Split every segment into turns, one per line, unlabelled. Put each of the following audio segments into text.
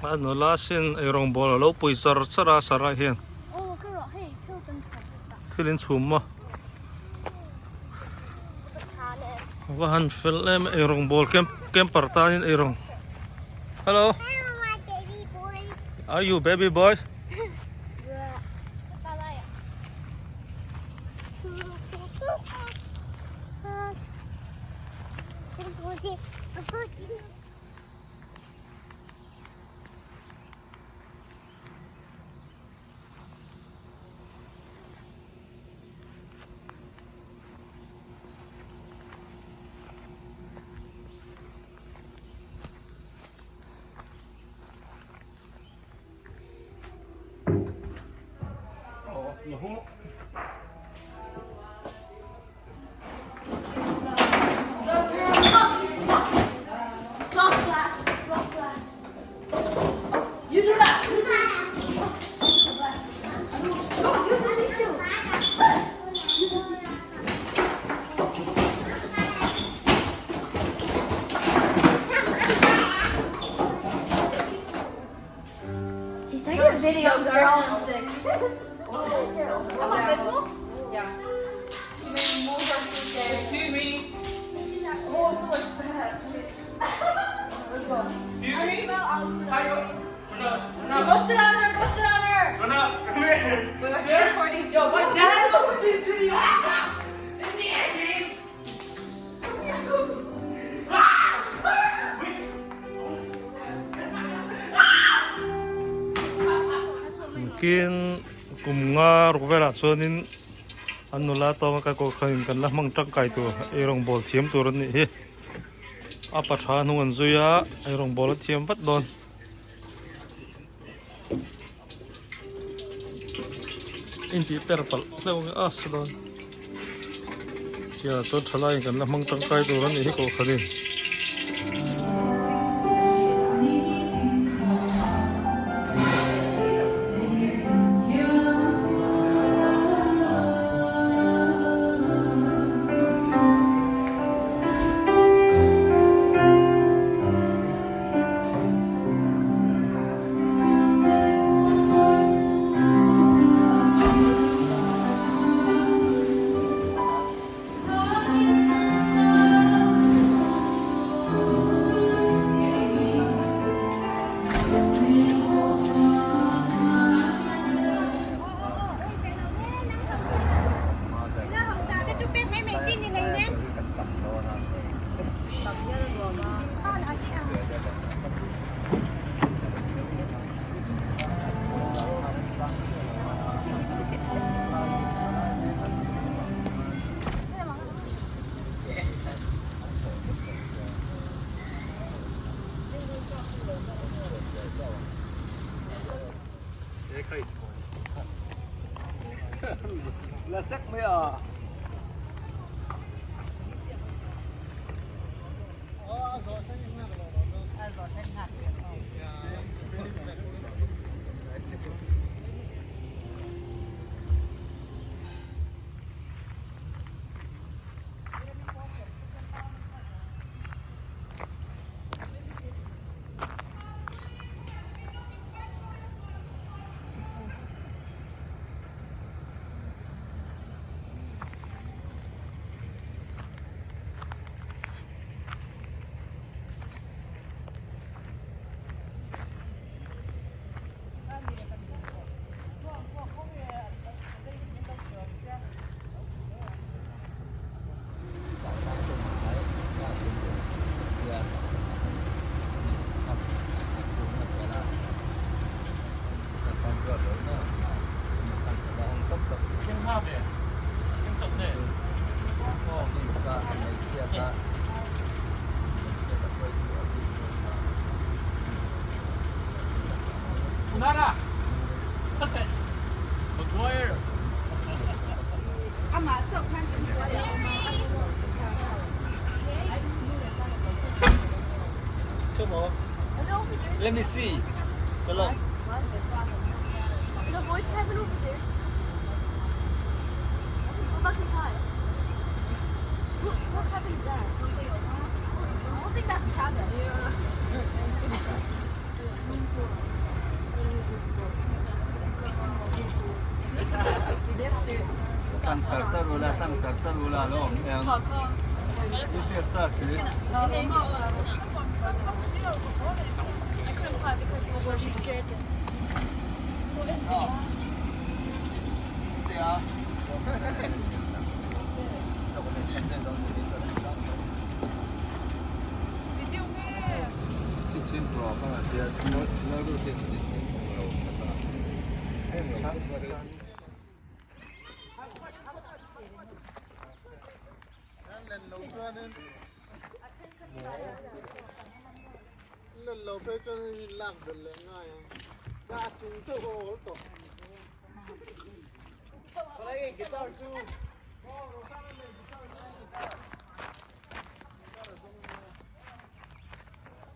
A nula sin eirawng bawl a lo pui char char a sarah hian thil in chhum maw a va han fel em eirawng bawl camper tanin eirawng hello are you baby boy Kin kum nga ruk velah chuanin an nula tawnga ka kawhhran kan la hmang tangkai tur eirawng bawl thiam tur an nih hi a pa tha hnung an zui a eirawng bawl a thiam vat dawn. Intih per palh hleuh ang a sa dawn chiah chuan thalai in kan la hmang tangkai tur a nih hi kohhran in.
Let me see. Salam.
The voice cabin over there. Go back inside. What, what cabin is that? I don't think that's a cabin.
Tang char char ula, tang char char ula lo awm hian. I hriat sa si.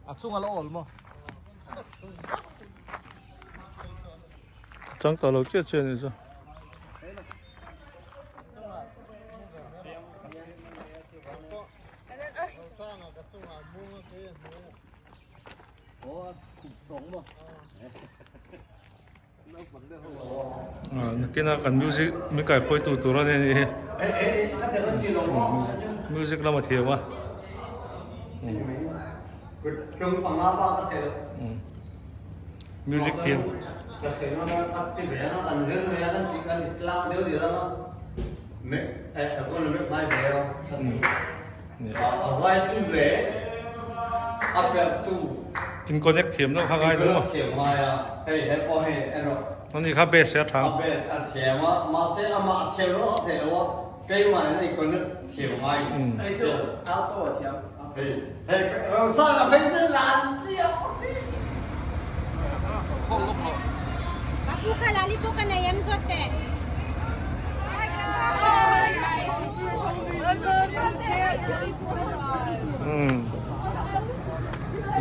A chunga la awl maw? Chang ta lo chiah chiah a nih chu. Nakin a kan music mi kaihruai tu tur a ni hi music lama thiam a music thiam in connect thiam deuh kha ngai deuh a ani kha base a tha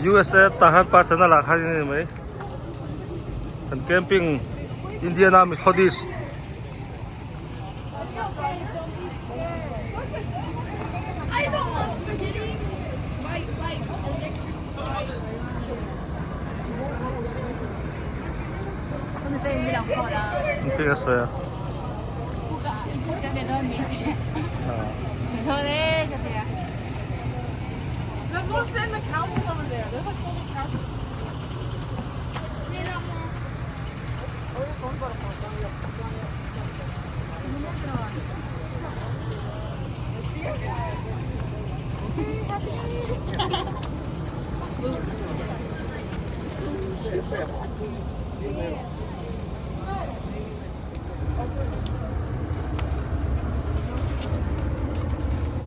USA tah khan pa chana lah khan a ni mai kan camping Indiana Methodist Engtin a sawi a?